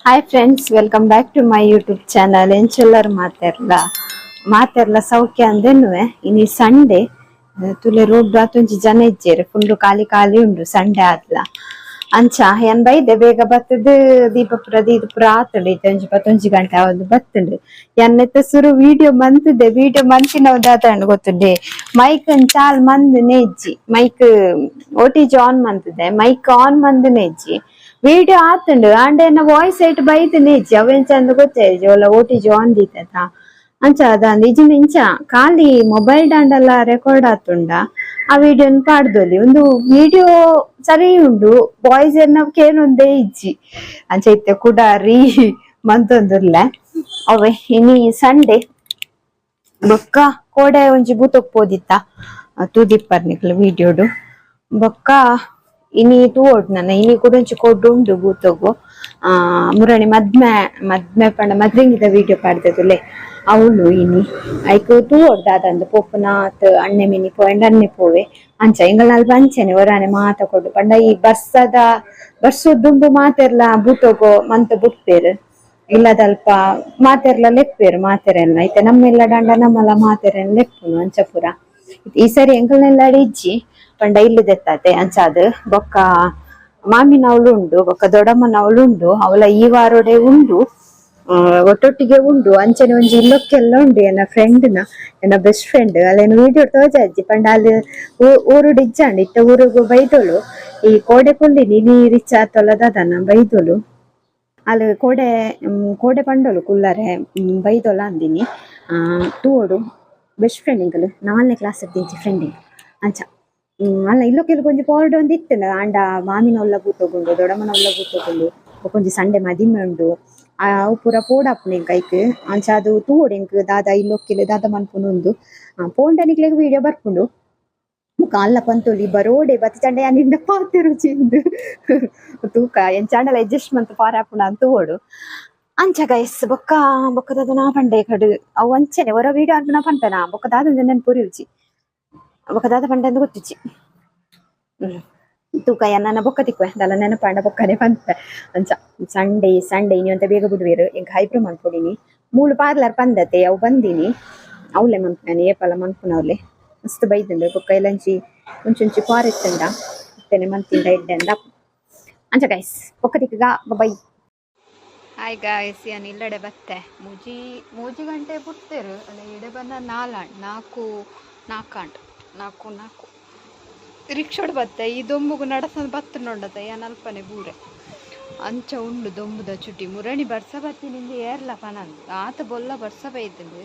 Hi friends, welcome back to my YouTube channel. ಎಂಚೆಲ್ಲರು ಮಾತೆರ್ಲ ಮಾತೆರ್ಲ ಸೌಖ್ಯ ಅಂದೆನ್ನುವೆ. ಇನಿ ಸಂಡೆ, ತುಲೆ ರೋಡ್ ಆತೊಂಜಿ ಜನ ಇಜ್ಜೆರ್, ಫುಲ್ ಖಾಲಿ ಖಾಲಿ ಉಂಡು ಸಂಡೆ ಆದ್ಲ. ಅಂಚ ಏನ್ ಬೈದೆ ಬೇಗ ಬತ್ತದು, ದೀಪ ಪುರ ದೀದ್ ಪುರ ಆತುಂಡು. ಇತ್ತೆ ಒಂಜಿ 11 ಗಂಟೆ ಆವೊಂದು ಬತ್ತುಂಡು. ಎನ್ನತ್ತ ಸುರು ವಿಡಿಯೋ ಮಂತುದೆ, ವಿಡಿಯೋ ಮಂತಿನವು ದಾದಂಡ್ ಗೊತ್ತುಂಡೆ? ಮೈಕ್ ಚಾಲ್ ಮಂದನೆ ಇಜ್ಜಿ. ಮೈಕ್ ಓಟಿಜಿ ಆನ್ ಮಂತುದೆ, ಮೈಕ್ ಆನ್ ಮಂದನೆ ಇಜ್ಜಿ. ವಿಡಿಯೋ ಆತುಂಡು, ಆಂಡ ಎನ್ನ ವಾಯ್ಸ್ ಐಟ್ ಬೈದನೆ ಇಜ್ಜಿ. ಅವೆಂಚ ಅಂದ್ ಗೊತ್ತಾಯ್ಜಿ. ಒಲ್ಲ ಓಟಿಜಿ ಆನ್ ದೀತತ ಅಂಚ ಅದ ಇಜಿಂಡ ಇಂಚ ಖಾಲಿ ಮೊಬೈಲ್ ದಾಂಡಲ ರೆಕಾರ್ಡ್ ಆತುಂಡ ಆ ವಿಡಿಯೋನ್ ಪಾಡ್ದೊಲಿ. ಒಂದು ವಿಡಿಯೋ ಸರಿ ಉಂಡು, ವಾಯ್ಸ್ ಎನ್ನ ಕೇನೊಂದೇ ಇಜ್ಜಿ. ಅಂಚ ಇತ್ತೆ ಕುಡ ರೀ ಮಂತೊಂದುಲ್ಲೆ. ಅವೆ ಇನಿ ಸಂಡೆ, ಬೊಕ್ಕ ಕೋಡೆ ಒಂಜಿ ಬೂತಕ್ ಪೋದಿತ್ತ, ತೂದಿಪ್ಪರ್ ನಿಕ್ಲು ವಿಡಿಯೋಡು. ಬೊಕ್ಕ ಇನಿ ತೂವೊಡು ನನ, ಇನಿ ಕೂಡ ಒಂಜಿ ಕೊಡ್ಡು ಉಂಡು ಬೂತೊಗು. ಮುರಣಿ ಮದ್ಮೆ, ಮದ್ಮೆ ಪಂಡ ಮದ್ರೆಂಗಿದ ವಿಡಿಯೋ ಪಾಡ್ದೆದುಲೆ ಅವಳು. ಇನಿ ಐಕ್ ತೂವೊಡು ದಾದಂದ್ ಪೋಪುನಾತ್. ಅಣ್ಣೆ ಮಿನಿ ಪೋಯಂಡ ಅಣ್ಣೆ ಪೋವೆ. ಅಂಚ ಎಂಕಲ್ನ ಅಲ್ಪ ಅಂಚನೆ ಒರಾನೆ ಮಾತ ಕೊಡ್ಡು ಪಂಡ ಈ ಬರ್ಸದ ಬರ್ಸದ ದುಂಬು ಮಾತೆರ್ಲ ಬೂತೊಗು ಮಂತ ಬುಡ್ಪೆರ್. ಇಲ್ಲದಲ್ಪ ಮಾತೆರ್ಲ ಲೆಪ್ಪೇರು ಮಾತೆರೆಲ್ಲ. ಇತ್ತೆ ನಮ್ಮೆಲ್ಲ ದಂಡ ನಮ್ಮಲ ಮಾತೆರೆಲ್ಲ ಲೆಪ್ಪುನು ಅಂಚ ಪೂರ. ಈ ಸರಿ ಎಂಕಲ್ನೆಲ್ಲ ಇಜ್ಜಿ ಪಂಡ ಇಲ್ಲಿ ದೆತ್ತಾತೆ ಅಂಚಾದ್. ಬೊಕ್ಕ ಮಾಮಿನವಳು ಉಂಡು, ಬೊಕ್ಕ ದೊಡ್ಡಮ್ಮನವಳು ಉಂಡು, ಅವಳ ಈ ವಾರೋಡೆ ಉಂಡು, ಒಟ್ಟೊಟ್ಟಿಗೆ ಉಂಡು. ಅಂಚನೆ ಒಂಜಿ ಇಲ್ಲೊಕ್ಕೆಲ್ಲ ಉಂಡು, ಎನ್ನ ಫ್ರೆಂಡ್ ನ, ಎನ್ನ ಬೆಸ್ಟ್ ಫ್ರೆಂಡ್. ಅಲ್ಲೇನು ವಿಡಿಯೋ ತೋಜಾಜ್ಜಿ ಪಂಡ ಅಲ್ಲಿ ಊರುಡು ಇಜ್ಜಾಂಡ್, ಇತ್ತ ಊರುಗು ಬೈದೋಳು. ಈ ಕೋಡೆ ಕುಲ್ಲಿನಿ, ನೀರ್ ಇಚ್ಚ ತೊಲದನ ಬೈದೋಳು. ಅಲ್ಲಿ ಕೋಡೆ ಕೋಡೆ ಪಂಡೋಲು ಕುಲ್ಲರೆ ಬೈದೋಲ ಅಂದಿನಿ. ತೂವೊಡು. ಬೆಸ್ಟ್ ಫ್ರೆಂಡ್ ಎಂಕಲು, ನಾಲ್ನೇ ಕ್ಲಾಸ್ ದಿಂಚಿ ಫ್ರೆಂಡ್ ಅಂಚ. ಅಲ್ಲ ಇಲ್ಲೊಕ್ಕೆಲ್ಲ ಒಂಜಿ ಪೋರ್ಡ್ ಒಂದ್ ಇತ್ತುಂಡ, ಆಂಡ ಮಾಮಿನವುಲ ಬೂತೊಗುಂಡು, ದೊಡ್ಡಮ್ಮನವುಲ ಬೂತೊಗುಂಡು, ಬೊಕೊಂಜಿ ಸಂಡೆ ಮದಿಮೆ ಉಂಡು. ಅವು ಪೂರ ಪೋಡಾಪುಂಡು ಎಂಕ್ ಐಕ್. ಅಂಚ ಅದು ತೂವೊಡು ಎಂಕ್ ದಾದ ಇಲ್ಲೊಕ್ಕೆಲ್ ದಾದ ಮನ್ಪುನು ಉಂದು. ಪೋಂಡ ನಿಕ್ಲೆಗ್ ವಿಡಿಯೋ ಬರ್ಪುಂಡು. ಬೊಕ ಅಲ್ಲ ಪಂತೊಲಿ ಬರೋಡೆ ಬತ್ತಿ ಯಾನ್ ನಿಂಡ ಪಾತೆರುಜಿ ತೂಕ ಎಂಚಾಂಡಲ ಅಡ್ಜಸ್ಟ್ ಮಂತ್ ಪಾರಾಪುಂಡ ಅಂತ ತೂವೊಡು. ಅಂಚ ಗೈಸ್, ಬೊಕ್ಕ ಬೊಕ್ಕ ದಾದ ಪಂಡೆ ಕಡು ಅವು ಅಂಚನೆ ಹೊರ ವಿಡಿಯೋ ಅನ್ಪುನ ಪನ್ಪೆನಾ. ಬೊಕ್ಕ ದಾದ ನೆನ್ಪುರಿಯುಜಿ. ಬೊಕ್ಕ ದಾದ ಪಂಡೆ ಅಂದ್ ಗೊತ್ತುಜ್ಜಿ. ತೂಕ, ಎನ್ನ ಬೊಕ್ಕ ತಿಕ್ಕುವೆ, ದಾಲ ನೆನಪಾಂಡ ಬೊಕ್ಕನೆ ಪನ್ಪೆ. ಅಂಚ ಸಂಡೇ ಸಂಡೇ ಇನಿ ಅಂತ ಬೇಗ ಬಿಡುವೆರು. ಎಂಕ್ ಹೈಬ್ರೋ ಮನ್ಪೊಡಿನಿ. ಮೂಲು ಪಾರ್ಲರ್ ಪಂದತೆ, ಅವು ಬಂದಿನಿ. ಅವಲೆ ಮನ್ಪುನಾನಿ ಏಪಲ ಮನ್ಪುನವ್ಲೆ ಮಸ್ತ್ ಬೈದುಂಡು. ಬೊಕ್ಕ ಇಲ್ಲಂಚಿ ಒಂಚೊಂಚಿ ಪಾರ್ ಇತ್ತುಂಡ ಇತ್ತನೆ ಮಂತಿಂಡ ಎಡ್ಡೆ. ಅಂಚ ಗೈಸ್, ಬೊಕ್ಕ ತಿಕ್ಕಗ, bye. Hi guys, ಯಾನ್ ಇಲ್ಲಡೆ ಬತ್ತೆ. ಮೂಜಿ ಮೂಜಿ ಗಂಟೆ ಬುಡ್ತೆರ್. ಅಲ್ಲ ಇಡೆ ಬಂದ ನಾಲಾಂಡ್, ನಾಲ್ಕು ನಾಲ್ಕಾಂಡ್, ನಾಲ್ಕು ನಾಲ್ಕು. ರಿಕ್ಷಾಡ್ ಬತ್ತೆ. ಈ ದೊಂಬುಗು ನಡಸಂದ್ ಬತ್ತು ನೋಡತ ಯಾನ್ ಅಲ್ಪನೆ ಬೂರೆ. ಅಂಚ ಉಂಡು ದೊಂಬುದ ಚುಟಿ. ಮುರಣಿ ಬರ್ಸ ಬತ್ತಿನಿಂದ ಏರ್ಲ ಪನಂದ್ ಆತ ಬೊಲ್ಲ ಬರ್ಸ ಬೈದುಂಡು.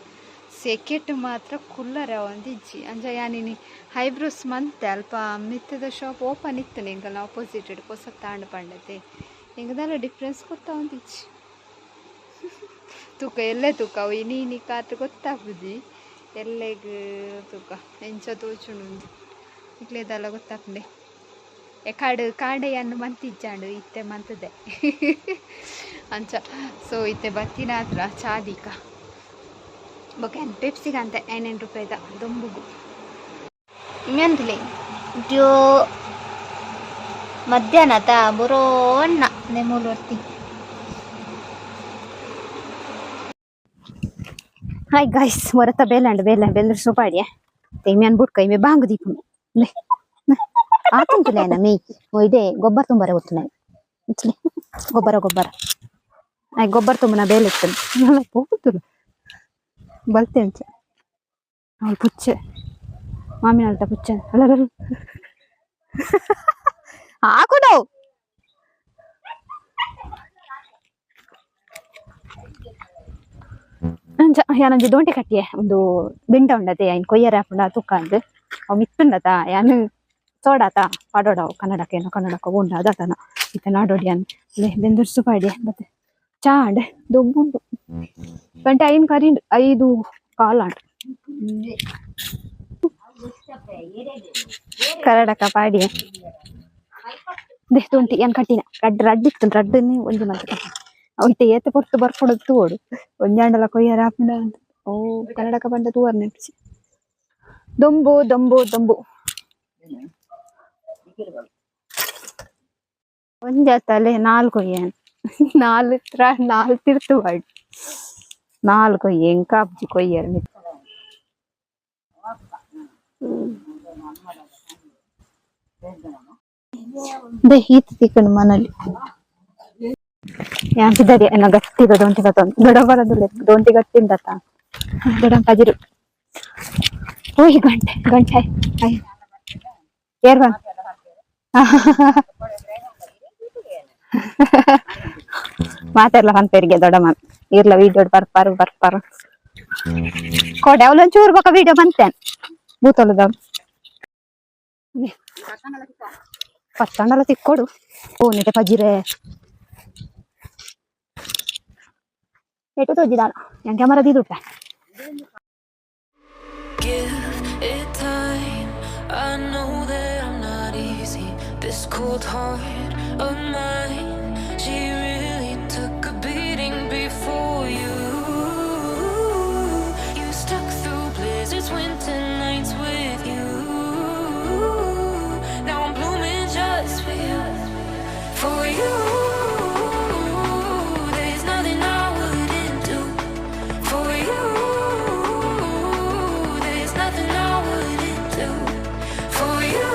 ಸೆಕೆಟ್ ಮಾತ್ರ ಕುಲ್ಲರೆ ಒಂದಿಜ್ಜಿ. ಅಂಚ ಯಾನಿನಿ ಹೈಬ್ರೋಸ್ ಮಂತೆ. ಅಲ್ಪ ಮಿತ್ತದ ಶಾಪ್ ಓಪನ್ ಇತ್ತು ಎಂಕಲ್ನ ಆಪೋಸಿಟ್ ಪೊಸತ್ತಾಂಡ್ ಪಂಡತೆ. ಎಂಕದಾಲ ಡಿಫ್ರೆನ್ಸ್ ಗೊತ್ತಾ ಒಂದಿಜ್ಜಿ. ತೂಕ ಎಲ್ಲೆ ತೂಕ ಅವು ಇನಿ ಇನಿ ಕಾತ್ ಗೊತ್ತಾಪುಜಿ ಎಲ್ಲೆಗ್. ತೂಕ ಎಂಚ ತೋಚುಂಡು ನಿಕ್ಲೆದಲ್ಲ ಗೊತ್ತಾಪುಂಡೆ. ಕಾಡು ಕಾಂಡೆಯನ್ನು ಮಂತಿಜ್ಜಾಂಡು, ಇತ್ತೆ ಮಂತದೆ ಅಂಚ. ಸೊ ಇತ್ತೆ ಬತ್ತಿನ ಹತ್ರ ಚಾದಿಕ ಬೊಕ ಪೆಪ್ಸಿಗೆ ಅಂತೆ ಐನೆನ್ ರೂಪಾಯಿದ ದೊಂಬುಗು. ಮೆಂತ್ಲೆ ಡ್ಯೋ ಮಧ್ಯಾಹ್ನ ತಾ ಬರೋಣ್ಣ ನೆಮೂಲೊರ್ತಿ. ಹಾಯ್ ಗಾಯ್ಸ್, ಹೊರತ ಬೇಲಾಂಡ್ ಬೇಲೆ ಬೆಂದ್ರ ಸೋಪಾಡಿಯ ಇಮ್ಯಾನ್ ಬುಟ್ಕ ಇಮೆ ಬಾಂಗ್ ದೀಪುನು ಆತುಂಟುಲೆ ಮೇಯ್ ಇದೆ ಗೊಬ್ಬರ ತುಂಬಾರೆ ಗೊತ್ತು. ಗೊಬ್ಬರ ಗೊಬ್ಬರ ಆಯ್ ಗೊಬ್ಬರ ತುಂಬನ ಬೇಲೆ ಇತ್ತು ಹೋಗುತ್ತಲ್ಲ ಬಲ್ತೆ. ಅಂಚ ಅವಳು ಪುಚ್ಚೆ, ಮಾಮಿನ ಅಲ್ಟ ಪುಚ್ಚೆ ಅಲ್ಲ ಹಾಕು ನಾವು. ಅಂಚ ಯಾನೊಂಜಿ ದೋಂಟೆ ಕಟ್ಟಿಯೆ. ಒಂದು ಬೆಂಡ ಉಂಡತೆ, ಐನ್ ಕೊಯ್ಯರೆ ಆಪುಂಡ ತುಕ್ಕಂದ್. ಅವು ಮಿತ್ತುಂಡತ, ಯಾನ್ ಸೋಡಾತ ಪಾಡೋಡವು ಕನ್ನಡಕ್ಕೆ ಏನೋ ಕನ್ನಡಕ್ಕ ಉಂಡ ಅದಾತನ. ಇತ್ತೆ ನಾಡೋಡಿ ಯಾನ್ ಲೇ ಬೆಂದರ್ಸು ಪಾಡಿಯೆ. ಮತ್ತೆ ಚಾ ಅಂಡೆ ದೊಂಬುಂಡು. ಗಂಟೆ ಐನ್ ಕರಿಂಡು, 5:15 ಆಂಡ್. ಕನ್ನಡಕ ಪಾಡಿಯೆ. ದೆ ದೊಂಟಿ ಏನ್ ಕಟ್ಟಿನ ರಡ್ಡ್ ರಡ್ಡ್ ಇತ್ತು, ರಡ್ಡನ್ನೇ ಒಂಜಿ ಮಂತ್ ಕಟ್ಟಿನ. ಅವು ಇತ್ತೆ ಏತ್ ಪೊರ್ತು ಬರ್ಪುಂಡು ತೂವೊಡು. ಒಂಜಾಂಡಲ ಕೊಯ್ಯರೆ ಆಪುಂಡ ಅಂದ್. ಓ ಕನ್ನಡಕ ಪಂಡ ತೂವರ್ ನೆನಪಿಸಿ. ದೊಂಬು ದೊಂಬು ದೊಂಬು. ಒಂಜತ್ತಲೆ ನಾಲ್ಕು ಕೊಯ್ಯನ್. ನಾಲ್ ತ್ರ ನಾಲ್ ತಿರ್ತು ಬಾಡ್ ನಾಲ್ ಕೊಯ್ಯೆ ಎಂಕಾಪ್ಜಿ ಕೊಯ್ಯರ್ ಮಿತ್. ದೆ ಈತ್ ತಿಕ್ಕಂಡು ಮನಲಿ. ಯಾಂಪಿದರಿ ಎನ್ನ ಗಟ್ಟಿದ ದೊಂಟಿ ಬತ್ತೊಂದು ದೊಡ ಬರದಿಲ್ಲ, ದೊಂಟಿ ಗಟ್ಟಿಂದತ್ತ ದೊಡ ಪಜಿರು. ಓಯ್, ಗಂಟೆ ಗಂಟೆ ಅಯ್ಯ ಏರ್ ಬನ್ ಮಾತಾಡ್ಲ ಪನ್ಪೇರಿಗೆ ದೊಡಮ್ಮ. ಇರ್ಲ ವಿಡಿಯೋ ಬರ್ಪಾರು ಬರ್ಪಾರು ಕೋಡೆ ಅವಳೊಂಚೂರು ಬೊಕ ವಿಡಿಯೋ ಬಂತೇನೆ ಬೂತೊಲದ ಪತ್ತಂಡಲ ತಿಕ್ಕೊಡು. ಓ, ನೆಟೆ ಪಜಿರೆ ನೆಟು ತೋಜಿದಾನ ഞാൻ camera ದೀದುಟ್ಟೆ. Give it time. I know that I'm not easy. This cold heart of mine, she really took a beating before you. You stuck through blizzards, winter nights with you. Now I'm blooming just for you. For you. There's nothing I wouldn't do. For you, there's nothing I wouldn't do. For you,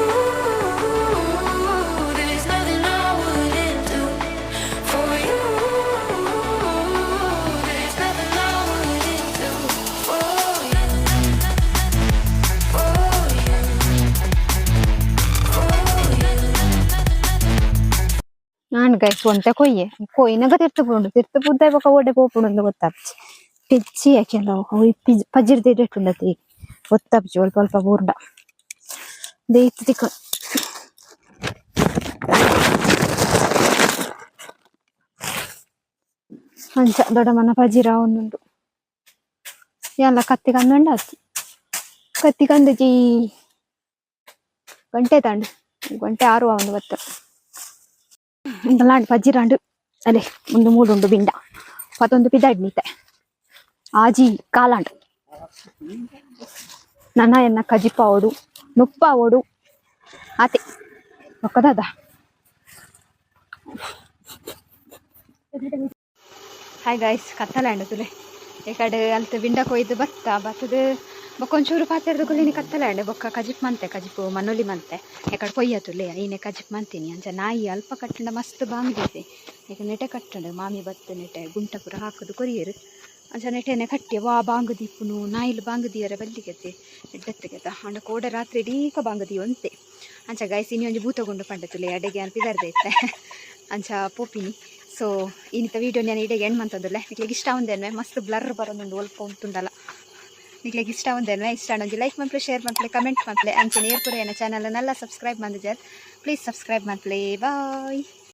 there's nothing I wouldn't do. For you, there's nothing I wouldn't do. For you, for you, for you. ನಾನು guys ಒಂತೆ ಕೊಯ್ಯೆ ಕೊಯ್ನಗ ತಿರ್ತು ಪೋಂಡು ತಿರ್ತು ಪುದ್ದ ಬೊಕ ಓಡೆ ಪೋಪುಂಡು ಗೊತ್ತಾಪ್ಜಿ. ಪೆಜ್ಜಿ ಕೆಲವು ಅವು ಪಜಿರ್ ದಿಡೆಟುಂಡತಿ ಗೊತ್ತಾಪ್ಜಿ. ಅಲ್ಪ ಅಲ್ಪ ಬೂರ್ಡ ದೇತ್ ತಿಕ್ಕ. ಅಂಚ ದೊಡ್ಡಮ್ಮನ ಪಜಿರ ಒಂದುಂಡು ಎಲ್ಲ ಕತ್ತಿ ಕಂದುಂಡ ಅತ್ತಿ ಕತ್ತಿ ಕಂದುಜಿ. ಗಂಟೆ ತಾಂಡು ಗಂಟೆ ಆರು ಒಂದು ಬತ್ತ ಇಂತಲಾಂಡ್ ಪಜ್ಜಿರಾಂಡು. ಅಲೆ ಒಂದು ಮೂಡುಂಡು ಬಿಂಡ ಪತ್ತೊಂದು ಪಿದಾಡ್ನಿತೆ ಆಜಿ ಕಾಲಾಂಡ್ ನನ್ನ ಎನ್ನ ಕಜಿಪಾವಡು ನುಪ್ಪಾವಡು ಆತೆ ಒಕ್ಕದಾದ. Hi guys, ಕತ್ತಲಾಂಡು ತುಲೆ. ಈ ಕಡೆ ಅಲ್ತ ಬಿಂಡ ಕೊಯ್ದು ಬತ್ತ ಬತ್ತದ ಬೊಕ್ಕ ಒಂಚೂರು ಪಾತೆರ್ದ ಕುಲ್ಲಿನಿ. ಕತ್ತಲಾಂಡು ಬೊಕ್ಕ ಕಜಿಪ್ ಮಂತೆ, ಕಜಿಪು ಮನೊಲಿ ಮಂತೆ. ಈ ಕಡೆ ಕೊಯ್ಯ ತುಲೆ ಈನೆ ಕಜಿಪ್ ಮಂತೀನಿ. ಅಂಚ ನಾಯಿ ಅಲ್ಪ ಕಟ್ಟಂಡ ಮಸ್ತ್ ಬಾಂಗ್ದಿದೆ. ಈಗ ನೆಟೆ ಕಟ್ಟಂಡು ಮಾಮಿ ಬತ್ತು ನೆಟೆ ಗುಂಟ ಪೂರ ಹಾಕುದು ಕೊರಿಯರು. ಅಂಚ ನೆಟೆನೆ ಕಟ್ಟಿ ವಾ ಬಾಂಗ್ ದೀಪುನು ನಾಯಿಲು ಬಾಂಗ್ ದೀಯರೆ ಬಲ್ಲಿಗೆತೆ ಎಡ್ಡೆತ್ತಿಗೆತ. ಅಂಡ ಕೋಡೆ ರಾತ್ರಿ ಇಡೀಕ ಬಾಂಗ್ ಒಂತೆ. ಅಂಚ ಗೈಸ್, ಇನಿ ಒಂಜಿ ಭೂತಗುಂಡು ಪಂಡ ತುಲೆ ಅಡೆಗೆ ಅನ್ಪಿದಾರ್ದೆ ಇತ್ತೆ. ಅಂಚ ಪೋಪಿನಿ. ಸೊ ಇನ್ನಿತ ವೀಡಿಯೋ ನಾನು ಇಡೆಗೆ ಎಂಡ್ ಮಂತಂದುಲ್ಲೆ. ನಿಕ್ಲೆಗ್ ಇಷ್ಟ ಒಂದೇನ್ವೆ ಮಸ್ತ್ ಬ್ಲರ್ ಬರೋದುಂಡು ಒಲ್ಪ ಉಂಟುಂಡಲ. ನಿಕ್ಲೆಗ್ ಇಷ್ಟ ಒಂದೇನ್ವೆ ಇಷ್ಟ ಒಂಜಿ ಲೈಕ್ ಮನ್ಪ್ಲೆ, ಶೇರ್ ಮನ್ಪ್ಲೆ, ಕಮೆಂಟ್ ಮನ್ಪ್ಲೆ. ಅಂಚನೆ ಏರ್ಪುರ ಏನ channel Nalla subscribe ಮಂದಿಜರ್, please subscribe ಮನ್ಪ್ಲೆ. Boy.